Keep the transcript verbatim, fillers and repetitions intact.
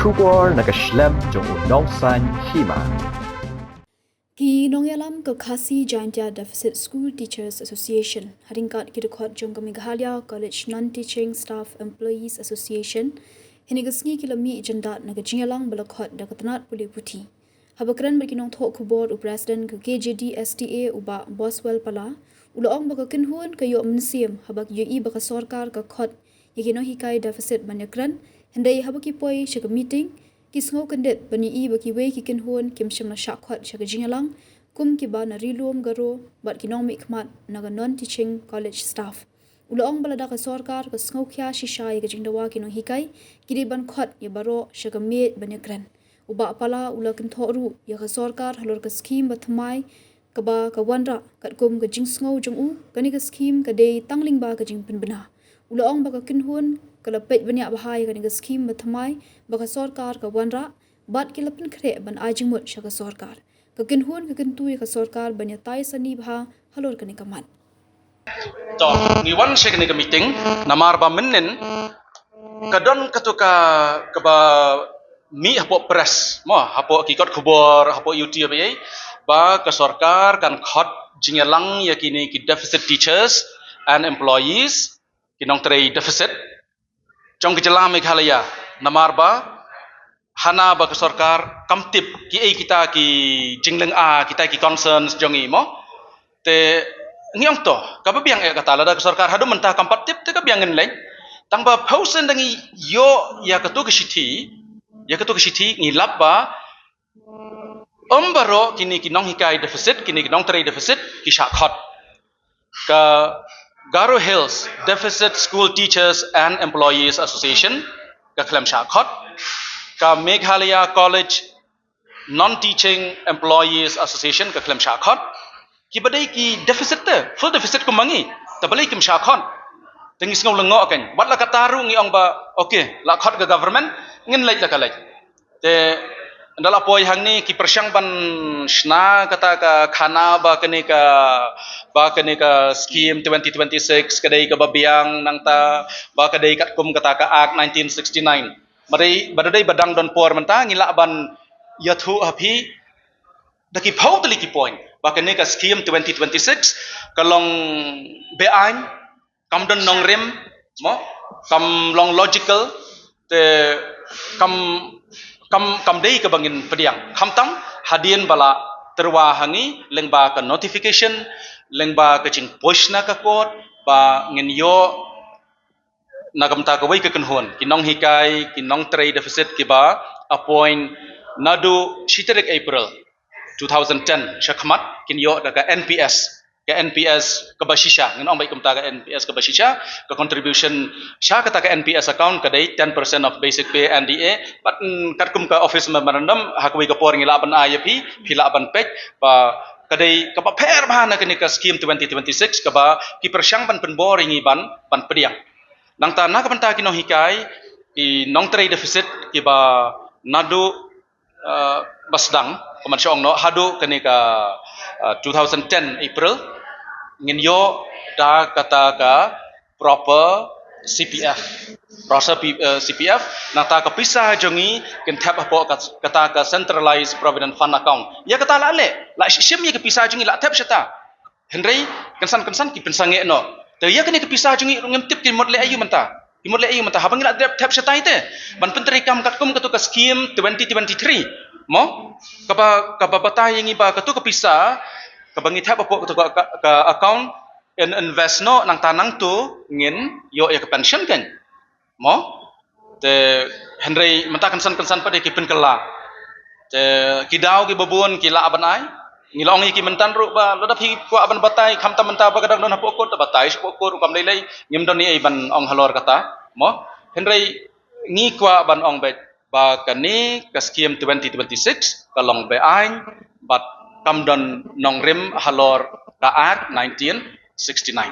Khubor na ka shlem jong u nongsan hima. Ki nongïalam ka Khasi Jaintia Deficit School Teachers Association, ha ryngkat ki dkhot jong ka Meghalaya College Non-Teaching Staff Employees Association, hynne ka sngi ki la mih jyndat na ka jingïalang ba la khot da ka tnat pule puthi. Haba kren bad ki nongthoh khubor u President ka K J D S T A u Bah Boswell Pala, u la ong ba ka kynhun ka ïoh mynsiem haba ki ïohi ba ka sorkar ka khot ïa ki nonghikai deficit ban ïakren, hynrei haba ki poi sha ka meeting, ki sngew kyndit ban ïohi ba kiwei ki kynhun kim shym la shah khot sha ka jingïalang, kum ki ba na Ri Lum Garo bad ki nongmihkhmat na ka non-teaching college staff. U la ong ba lada ka sorkar ka sngewkhia shisha ïa ka jingdawa ki nonghikai, ki dei ban khot ïa baroh sha ka miej ban ïakren. U Bah Pala u la kynthoh ruh ïa ka sorkar halor ka skhim ba thymmai kaba ka wanrah. Katkum ka jingsngew jong u, kane ka skhim ka dei tang lyngba ka jingpynbna. U la ong ba ka kynhun ka la peit bniah bha ïa kane ka skhim ba thymmai ba ka sorkar ka wanrah, bad ki la pynkhreh ban ai jingmut sha ka sorkar. Ka kynhun ka kyntu ïa ka sorkar ban ïatai sani bha halor kane ka mat. To, ngi wan sha kane ka meeting namar ba mynnin ka don katu ka, kaba mih hapoh press, mo, hapoh ki kot khubor, hapoh YouTube, ei, ba ka sorkar kan khot jingïalang ïa kine ki deficit teachers and employees, ki nongtrei deficit jong ka jylla Meghalaya, namar ba hana ba ka sorkar kam tip kiei kita ki jinglynga, kita ki concerns jong ngi, mo. Te ngi ong to, kaba biang eh kata, lada ka sorkar haduh mynta kam pat tip, te ka biang ngin leit. Tang ba phew sien da ngi ïoh ïa katu ka shithi, ïa katu ka shithi ngi lap ba ym baroh kine ki nonghikai deficit, kine ki nongtrei deficit ki shah khot. Ka Garo Hills Deficit School Teachers and Employees Association ka khlem shah khot. Ka Meghalaya College Non-Teaching Employees Association ka khlem shah khot. Kiba dei ki deficit te, full deficit kum ma ngi, te balei kim shah khot? Te ngi sngew lyngngoh kein. Wat la kata ruh ngi ong ba, okay, la khot ka government, ngin leit la ka leit. Te ynda la poi hangne ki pyrshang ban shna kata ka khana ba kane ka, ba kane ka scheme twenty twenty-six ka dei kaba biang, nangta ba ka dei katkum kata ka Act nineteen sixty-nine. Ba dei, ba dei ba dang don por mynta ngi lah ban ïathuh ha phi da ki phew tylli ki point ba kane ka scheme twenty twenty-six ka long be-aiñ, kam don nongrim, mo, kam long logical, te kam, kam, kam dei kaba ngin pdiang. Khamtam hadien ba la tyrwa ha ngi lyngba ka notification, lyngba ka jingpush na ka court, ba ngin ïoh na ka bynta kawei ka kynhun ki nonghikai, ki nongtrei deficit kiba appoint naduh shi tarik April two thousand ten sha khmat, kin ïoh da ka N P S, ka N P S kaba shisha, ngin ong beit kumta, ka N P S kaba shisha, ka contribution sha kata ka N P S account ka dei ten percent of basic pay, N D A. Bad, mm, katkum ka office memorandum ha kawei ka por ngi lah ban ai ïa phi, phi lah ban peit ba ka dei kaba pher bha na kane ka scheme twenty twenty-six kaba ki pyrshang ban pynbor ïa ngi ban, ban pdiang. Nangta na ka bynta ki nonghikai, ki nongtrei deficit kiba naduh, uh, ba sdang, kumba shu ong noh, haduh kane ka, uh, two thousand ten April, ngin ïoh da kata ka proper C P F. Proper P-, uh, C P F, nangta ka pisa jong ngi kin thep hapoh ka, kata ka Centralized Provident Fund account. Ïa kata la leh, la shim ïa ka pisa jong ngi la thep shata. Hynrei kynsan kynsan ki pynsangeh noh. Te ïa kane ka pisa jong ngi ruh ngim tip ki mut leh aïu mynta. Ki mut leh aïu mynta haba ngi la dep thep shatai te ban pyntreikam katkum katu ka scheme twenty twenty-three. Mo? Kaba, kaba batai ïa ngi ba katu ka pisa kaba ngi thep hapoh katu ka, ka, ka account, in invest noh, nangta nangtu ngin ïoh ïa ka pension kein. Mo? Te hynrei mynta kynsan kynsan pat ïa ki pynkylla. Te ki daw kiba bun ki lah ban ai. Ngi la ong ïa ki mynta ruh ba lada phi kwah ban batai, khamtam mynta ba ka dang don hapoh court, batai shapoh court ruh kam lei lei, ngim don ei ei ban ong halor kata. Mo? Hynrei ngi kwah ban ong beit ba kane ka scheme twenty twenty-six ka long be-aiñ bad kam don nongrim halor ka Act nineteen sixty-nine.